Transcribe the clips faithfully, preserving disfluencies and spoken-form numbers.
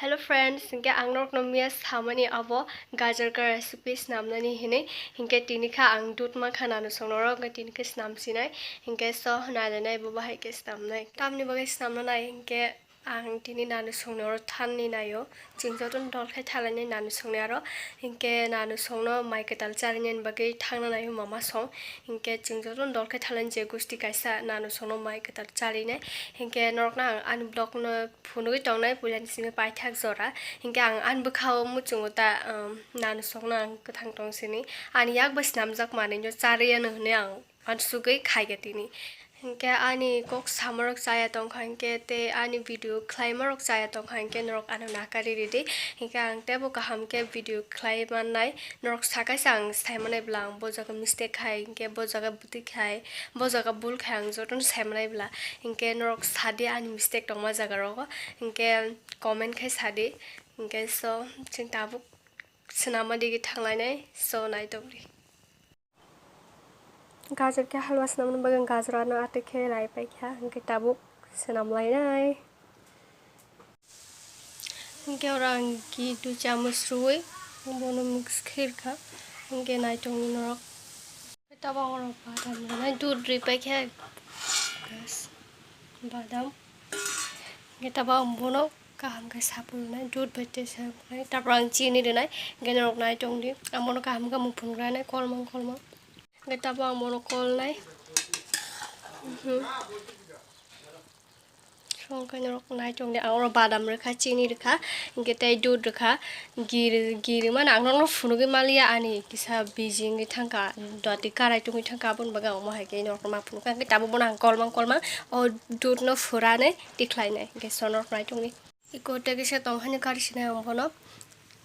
Hello friends, hinkhe ang norokno miya samani abo gajar ka recipe snamnani hinwi. Hinkhe tini kha ang dud mankha nanu songno oro, hinkhe tini khe snam sinai. Hinkhe so nailainai bo bahai khe snamnai. Tamni bagwi snamna nai hinkhe ang tini nanu songno oro thanni naio. Chwng jotono dol khe thalainai nanu songni aro. Hinkhe nanu songno mai kwtal charinani bagwi thangna naio mama song. Hinkhe chwng jotono dol khe thalainai je gusti kaisa nanu songno mai kwtal charinai. Hinkhe norokno ang ani vlogno phunugwi tongnai, puilani simi paithak jora. Hinkhe ang ani bwkhao muchungo ta, um, nanu songno ang kwthang tong sini. Ani yak bai snamjak manwino chariyano hwnwi ang uansugwi khaikha tini. Hinkhe ani kok samarok chaya tongkha hinkhe tei ani video khlaimarok chaya tongkha hinkhe norok ano nakari ridi. Hinkhe ang teibo kaham khe video khlai mannai. Norok sakaisa ang saimanai bwla ang bo jaga mistake khai hinkhe bo jaga bwtwi khai. Bo jaga bul khe ang jotono saimanai bwla. Hinkhe norok sadi ani mistake tongma jaga rogo. Hinkhe comment khai sadi. Hinkhe so chwng tabuk swnamma digi thanglainai. So naitokdi. Gajar khe halwa swnamna bagwi gajar ano atwi khe lai paikha. Hinkhe tabuk swnamlainai. Hinkhe oro ang ghee dui chamuch rwui bono mix khe rwkha. Hinkhe naitokni norok. Tabuk ang oro badam rwnai, dud rwi paikha, guys, badam. Hinkhe tabuk ang bono kaham khe sapulnai, dud bai tei sapulnai. Tabuk ang chini rwnai, hinkhe norok naitokdi. Ang bono kaham khe muphunuknai, kolmang kolmang. Hinkhe tabuk ang bono kolnai. Mhm. Songkhe norok naitokdi, ang oro badam rwkha, chini rwkha, hinkhe tei dud rwkha, ghee rw-, ghee rwmani ang norokno phunugwi manliya, ani kisa busy wngwi thangkha, doti karai tongwi thangkha, aboni bagwi ang omo hai khe norokno ma phunukha, hinkhe tabuk bono ang kolmang kolmang o dudno phuranwi tikhlainai, hinkhe so norok naitokdi. Eko tei kisa tongphani kari sinai ang bono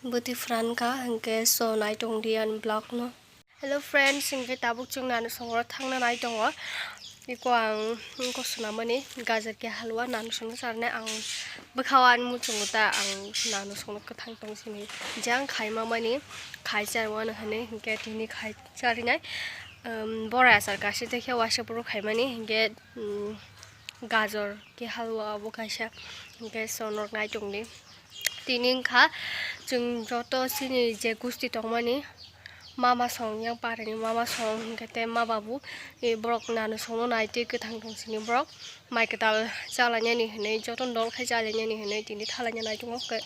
bwtwi phurankha, hinkhe so naitokdi ani vlogno. Hello friends, hinkhe tabuk chwng nanu songro thangna nai tongo. Eko ang wngkok swnamani gajar khe halwa nanu songno charnai ang bwkhao ani muchungo ta ang nanu songno kwthang tong sini jang khaima mani khai charwano hinwi hinkhe tini khai charinai, um, borai achar kaisa tei khe waisa phuru khaimani hinkhe, um, gajar khe halwa obo kaisa hinkhe so norok naitongdi. Tini wngkha chwng joto chini je gusti tongmani mama song, yang parani mama song, hinkhe tei ma babu, e, borok nanu songno nai twi kwthang tong sini borok mai kwtal chalainani hinwi, jotono dol khai chalainani hinwi tini thalaina nai tongo, khe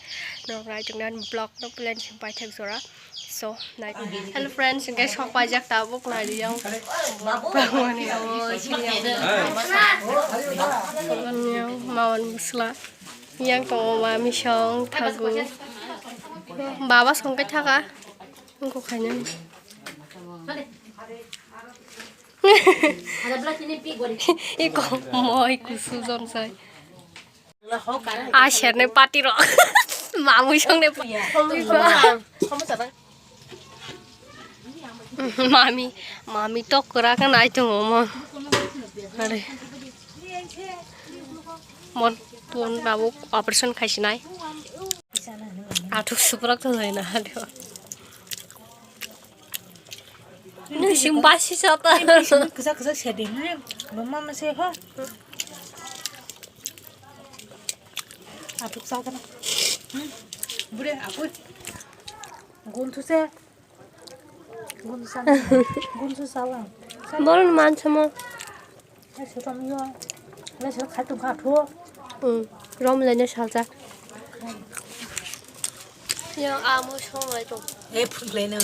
norok nai tongnani vlogno plan simi paithak jora. So, nai-, hello friends, hinkhe sok paijak tabuk nai riyang. Bangmani abo sini yang mamani bwsla. Yang tongo mami song thagu. Baba song khe thaka. Wngkha khainani. Iko moi kusu jonsai. A sernai pati rok. Mamui songnai pa-, mami, mami tok kwrak nai tongo mo. Are. Mon, mon babu operation khaisinai. Athuk suprak to jai na. Nung sim basi sata. Kisa kisa seding ni, mama masih ho. Atuk sa kana. Hmm. Bure aku. Guntu se. Guntu sa. Guntu sawa. Boron man sama. Ai, se tam yo. Ai, se khai tung kha tho. Hmm. Rom le ne salsa. Yang amu song lai tong. Eh, phun lai na.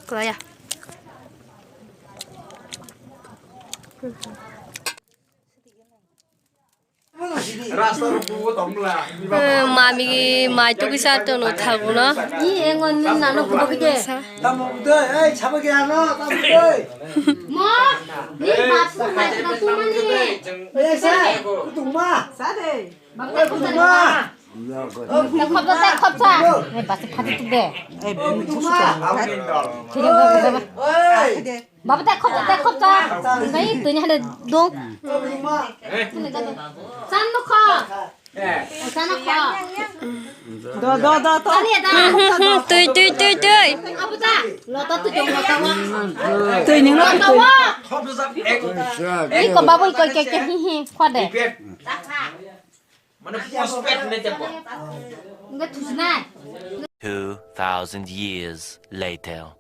Kaya. Rasta rukku tongla. Eh, mami mai tu kisa to no thagu no. Ni engon ni nano kubo kide. Tamo doi, eh, chaba ge ano, tamo doi. Mo, ni bapu mai tu mani. Eh, sa, kutung ma. Sa de. Bapu kutung ma. Khopsa, khopsa. Eh, basi phati tu de. Eh, kutung ma. Thire baba, baba. Oi. Baba, ta khopsa, ta khopsa. Nai, tuni hande dong. San no kho. San no kho. Do, do, do, do. Ani da. Tui, tui, tui, tui. Abu ta. Lota tu jong lota wa. Tui ning lota wa. Iko babu iko ke ke hi hi khode. Mane postpaid hinwi tei bo. Enggak tuh senai. Two thousand years later.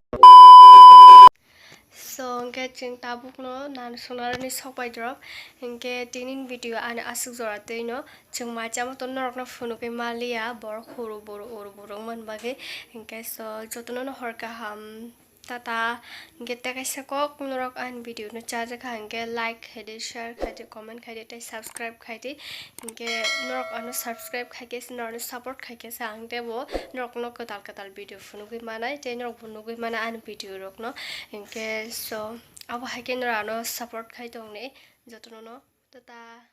So, hingke chwng tabukno nan sonarani sok bai drop. Hingke tinin video ani aswk jora twi no chwng ma chama to norokno phunugwi maliya, borok huru buru uru buru wng man bagwi. Hingke so, jotono no hor kaham. Tata, hingke tei kaisa kok norok ani video no chajakha hingke like khaidi, share khaidi, comment khaidi, tei subscribe khaidi. Hingke norok ano subscribe khaikhe se, norok ano support khaikhe se, ang tei bo norok no kwtal kwtal video phunugwi manai, tei norok bo nugwi mana ani video rok no. Hingke so, abo haikhe norok ano support khai tongni jotono no. Tata.